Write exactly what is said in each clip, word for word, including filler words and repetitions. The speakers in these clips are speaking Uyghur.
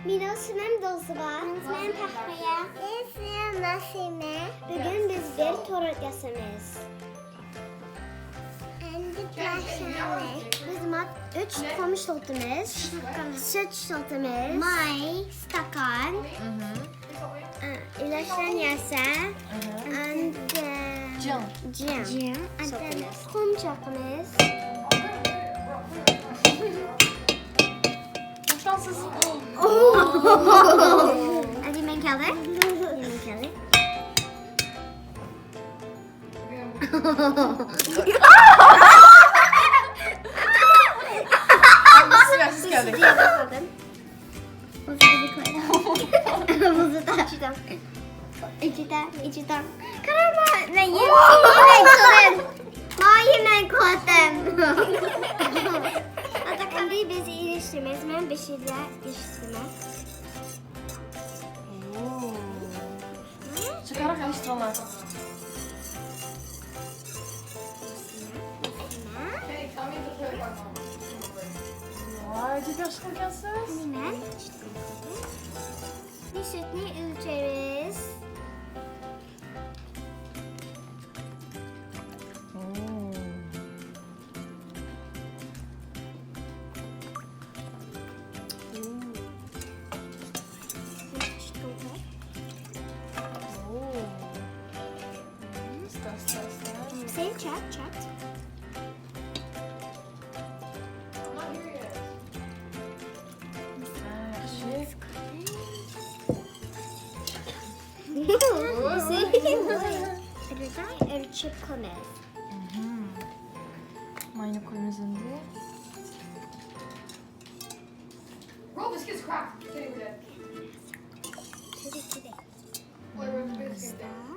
Benim ismim Dulsıba. Benim ismim Fahriye. Benim ismim Nasime. Bugün biz bir torut yapacağız. Endi başlayalım. Biz mat üç tuxum işlətimiz. Süt işlətimiz. May, stakan. Hı hı. Ee, ilaçlan yasa. Hı hı. And, e, Cıyan. Cıyan. Cıyan. And then tuxum çaqımız. Boşansız. Hadi men keldim. Men keldim. Siz, siz keldik. Buzu da. İçi de, içi de. Karama, ne yemek, yemek sorun. Ma yemek koydum. Hatta kendi bizi iliştirmez, ben bir şeyler iliştirmez. Oo. Çıkarak alıştırma. Vay, çok yakışıklı gelsin. Hemen. Bir sütünü ölçeriz. Oo. Sen çat, çat. Ölçüp koyarız. Mayını koyuyoruz şimdi. Roll this kid's crap. Can't even do that. Tabii ki de. Well, it was a bit skinny.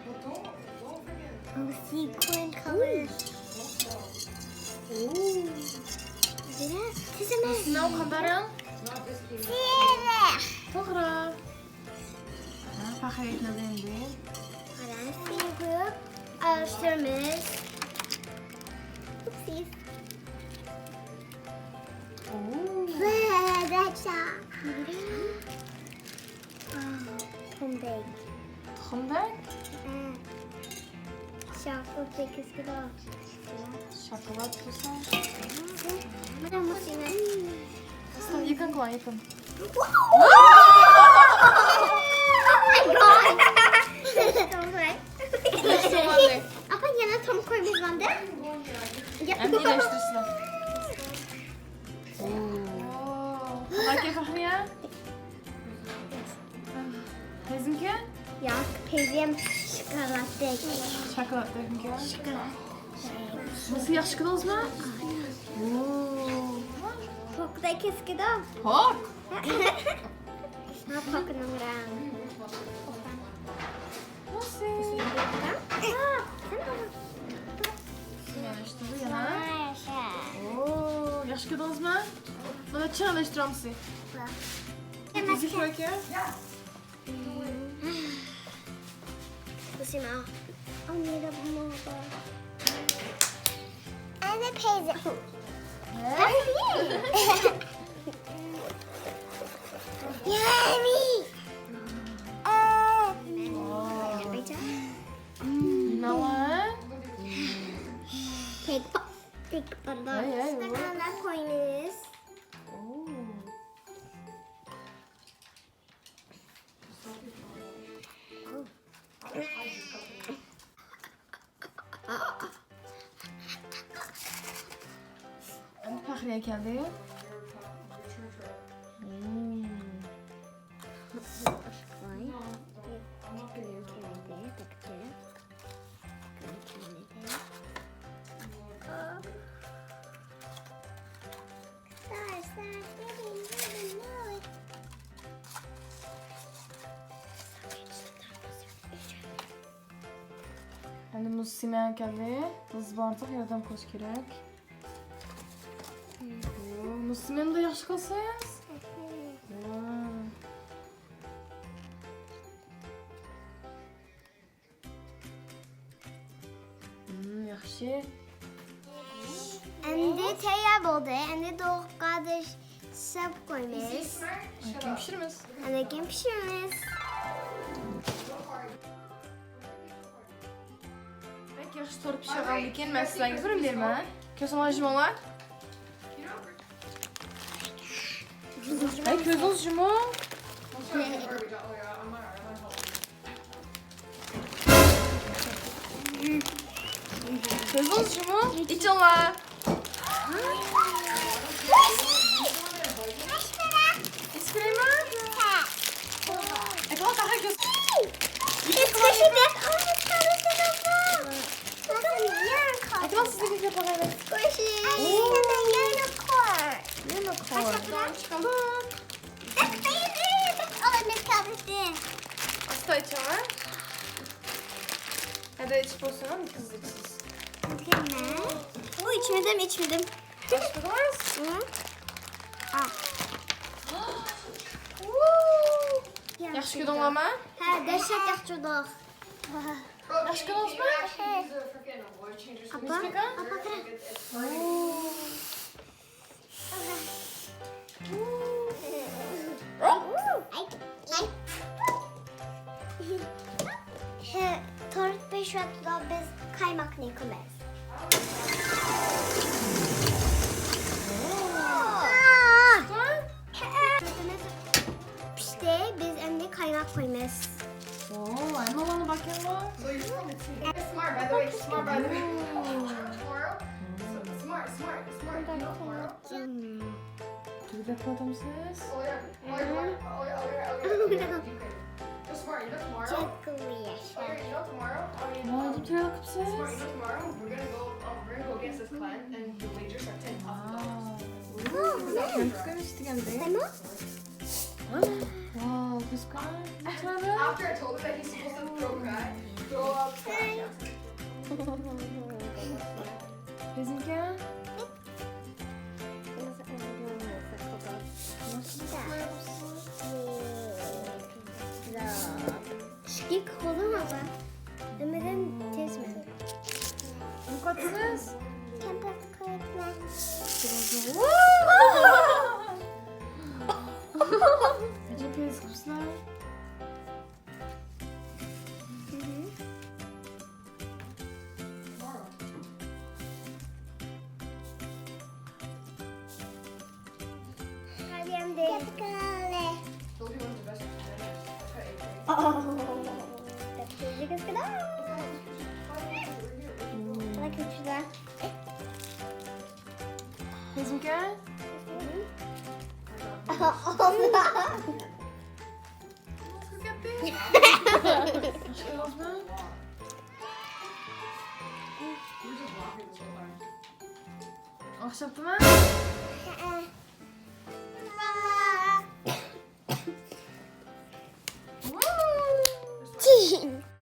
But don't, don't forget. Oh, sequin colors. Ooh. Biraz tizime. Snow kabarın. Siyah. Togra. Ha, paket ne dendi? Karanfil koyup alıştırmış. Oopsies. Oo. That's a. Tuxum beg. Tuxum beg? Hı. Şokolad beg keskidi. Şokolad bolsa. Mana bu seni. Aslında yakın kula, yakın. Oh my God. Apa yana tam koymayız bende? Ya. Endi iyileştirsin. Oo. Qanday Fahriye? Tezimki? Yo'q, tezim shokoladda. Shokoladda. Shokolad. Bunisi yaxshi ko'rdingizmi? Oo. Pokday keskidi. Pok. Ha, pokning rangi. Nasıl? Ha, sen al. Yana işte bu yana. Oo, yaxshi ko'rdingizmi? Mana changlantiramiz. Tezlik aka. Sima. Anne de bunu da. Anne teyze. Yummy. Aa. Nima? Tek pa-, tek pardon. Hey, hey, what? Stakanlar koyunuz. Oo. Endi Fahriye keldi. Hmm. Endi muz sima keldi. Biz bardık, yardım koş gerek. Muz simeni de yaxshi qilasiz. Hmm, yaxshi. Endi tayyor bo'ldi. Endi tovuqqa da سېلىپ قويىمىز. ئاندىن كېيىن پىشۇرىمىز. ئاندىن كېيىن پىشۇرىمىز. بەك ياخشى تورت پىشۇرغاندىكىن مەن سىلەرگە بىرنى بېرىمەن. كۆزۈڭلار يۇمۇڭلار. ھەي، كۆزىڭىز يۇمۇڭ. كۆزىڭىز يۇمۇڭ. ئېچىڭلار. ئېچىپ بېرەيمۇ؟ ئەكرام، قاقا كۆز. ئەكرام، سىزنى كۆزگە باقايلى. Squishy. Unicorn. Unicorn. چىقىڭ. ئاستا ئېچىڭ، ھە؟ ھەدە ئېچىپ بولسۇن، ھە، قىزىقسىز. ئۇ ئىچمىدىم، ئىچمىدىم. ئاچمىدىڭىز؟ ھە. ياخشى كۆردۈڭلارمۇ؟ ھە، دەھشەت ياخشى كۆردۇق. ياخشى كۆردىڭىزمۇ؟ ئاپا، ئاپا، قارا. تورت پىشىۋاتىدۇ، بىز قايماقنى قويىمىز. پىشتى، بىز ئەمدى قايماق قويىمىز. ئوو، ھەممىڭلارنىڭ باركەنغۇ. Smart, by the way, smart, by the way. Tomorrow. Smart, smart, smart. You know tomorrow. تۈگىدەپ قالدىمسىز؟ ۋاي، دەپ تۇرۇۋاتامسىز؟ كۆزكىنى ئىشتىگەندە. ۋاو، كۆزكىنى. بىزنىڭكى. ئىككى قولۇم بار. نېمىدىن تېزمەن. نېمە قىلىۋاتىسىز؟ كەمپۈت قىلىۋاتىمەن. ئەجەب تېز قىپسىلەر. بىزنىڭكى؟ ئوخشاپتىما؟